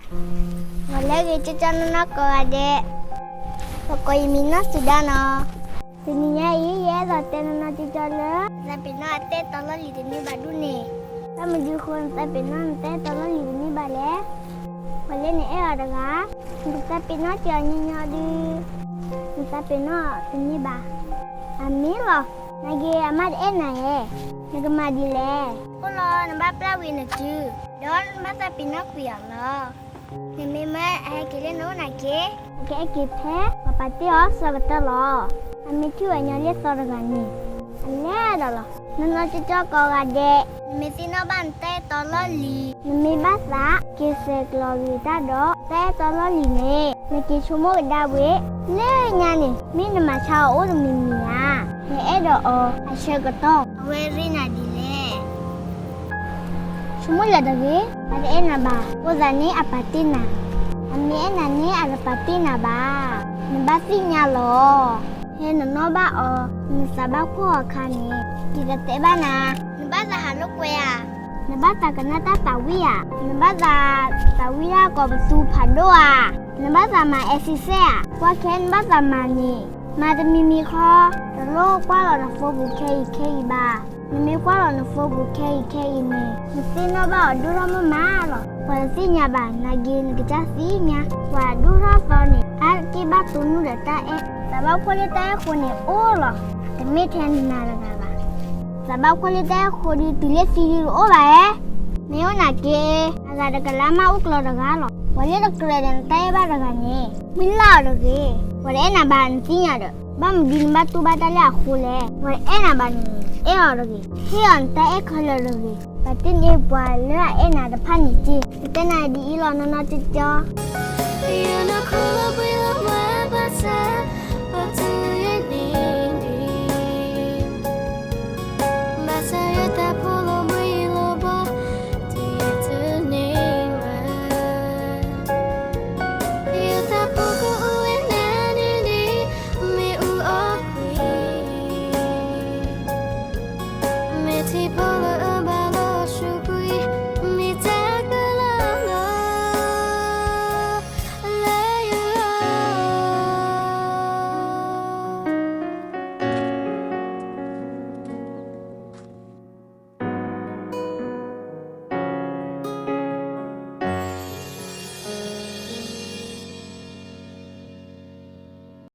ဂီၤလၢအဂ့ၤ ကၠီကၠီနီၢ်နီၢ်ကိးဂၤဒဲး, ပကိးယမံၤနီၢ်စူၤဒါနီၤ. တနံၤညါအံၤ ယအဲၣ်ဒိးတဲနီၢ်နီၢ်ကၠီကၠီလၢ နသးပ့ၤနီၣ်အတၢ်အဲၣ်တီလီၢ်လံၤတန့ၢ်ဘၣ်ဒ်န့ၣ်, ဘၣ်မနုၤဃိနသးပ့ၤနီၣ်နတၢ်အဲၣ်တီလီၢ်လံၤတန့ၢ်ဘၣ်လဲၣ်. ပှၤလၢနအဲၣ်အီၤတဂၤ နကသးပ့ၤနီၣ်စၢၤအီၤညီညီဒုး နသးပ့ၤနီၣ်တန့ၢ်ဘၣ်. အမ့ၢ်လီၤ. နာ်က့ အမါတအဲၣ်နၤဧါ, နကမၤဒ်လဲၣ်. အိၣ်လီၤ, နဘၣ်ပျၢ်ဝံၤနစု, ဒီးနဘၣ်သးပ့ၤနီၣ်ကွံာ်အီၤလီၤ. နမ့ၢ်မၢအဟဲက့ၤလၢနအိၣ်နာ်က့, အကအဲၣ်က့ၤဖဲပှၤပာ်တ့ၢ်အီၤအဆၢကတီၢ်လီၤ. အမ့ၢ်ထံၣ်ဝဲညီလံာ်သီတဂၤန့ၣ် အလဲၤဒီးလီၤ. နီၢ်နီၢ်ကၠီကၠီကိးဂၤဒဲး, နမ့ၢ်သ့ၣ်နီၣ်ဘၣ်နတၢ်အဲၣ်တီလီၢ်လံၤ, နမ့ၢ်ဘၣ်သးက့ၤဆဲးကျိးက့ၤတၢ်ဒီး နတၢ်အဲၣ်တီလီၢ်လံၤန့ၣ် နက့ၤဆိကမိၣ်ကဒါဝဲ လၢညါန့ၣ် မ့ၢ်နမၤဆါအီၤအိၣ်တမံၤမံၤဧါ. နအဲၣ်ဒိးအီၤအဆၢကတီၢ် အဝဲရ့နၤဒ်လဲၣ်. ဆိကမိၣ်လၢၤတဂ့ၤ, ပှၤတအဲၣ်နၤဘၣ်, အဃိသတးန့ၣ်အပာ်တ့ၢ်နၤ, အမ့ၢ်အဲၣ်နၤန့ၣ် အတပာ်တ့ၢ်နၤဘၣ်. နဘၣ်သ့ၣ်ညါလီၤ. ဖဲနနီၣ်ဘၣ်အီၤ နသးဘၣ်ဖှီၣ်အခါန့ၣ် ယကတဲဘၣ်နၤ, နဘၣ်သးဟးလိာ်ကွဲဧါ, နဘၣ်သးကနၣ်တၢ်သးဝံၣ်ဧါ, နဘၣ်သးသးဝံၣ်တၢ်ကိးပသူဖးဒိၣ်ဧါ, နဘၣ်သးမၤ exercise ဧါ, ကွၢ်ခဲနဘၣ်သးမၤန့ၣ်, မၤတမံၤမံၤဃီ, တလိၣ်ကွၢ်လီၤန phone ပူၤခဲအံၤခဲအံၤဘၣ်. နမ့ၢ်ကွၢ်လီၤန phone ပူၤခဲအံၤခဲအံၤန့ၣ် နသ့ၣ်နီၣ်ဘၣ်အီၤဒိၣ်ထီၣ်မးမးလီၤ. ပှၤတသ့ၣ်ညါဘၣ်, နာ်က့နကစၢ်သ့ၣ်ညါ, ပှၤဒိၣ်ထီၣ်သီန့ၣ် အါတက့ၢ်ဘၣ်တူၢ်နုာ်ဒီးတၢ်အဲၣ်, သးဘၣ်ဖှီၣ်လၢတၢ်အဲၣ်ဃိန့ၣ်အိၣ်လီၤ. တမ့ၢ်ထဲနၤတဂၤဘၣ်, သးဘၣ်ဖှီၣ်လၢတၢ်အဲၣ်ဃိဒုး တုၤလၢသံဒုးတအိၣ်ဘၣ်ဧါ. မ့ၢ်အိၣ်နာ်က့, အဂၤတကလးမးအိၣ်ကျီတဂၤလီၤ. ပှၤလၢတကြၢးဒီးနတၢ်အဲၣ်ဘၣ်တဂၤန့ၣ် မ့ၢ်လၢ်အီၤတဂ့ၤ. ပှၤတအဲၣ်နၤဘၣ် နသ့ၣ်ညါဒီး ဘၣ်မနုၤဒ်နဘၣ်တူၢ်ဘၣ်တၢ်လၢအဃိလဲၣ်. ပှၤတအဲၣ်နၤဘၣ်န့ၣ် အဲၣ်အီၤတဂ့ၤ, ဟ့ၣ်အီၤနတၢ်အဲၣ်ခဲလၢာ်တဂ့ၤ. ပာ်တ့ၢ်န့ၢ်ပှၤလၢအအဲၣ်နၤတဖၣ်န့ၣ်တက့ၢ်. ယတဲနၤဒ်အံၤလီၤ နီၢ်နီၢ်ကၠီကၠီ ယနီၢ်ခိလီၤဘှံးလီၤမးဘၣ်ဆၣ် ပတုၤယဲန့ၣ်ဒံး ဘၣ်ဆၣ်ယတၢ်ဖိလီၤဘှံးလီၤဘှီ တုၤယဲတန့ၢ်ဘၣ် ယတၢ်ဖိကအိၣ်ဝဲနၤန့ၣ်ဒံး မ့ၢ်အူအီၣ်ကွံာ် မ့ၢ်ထံဖိလၢ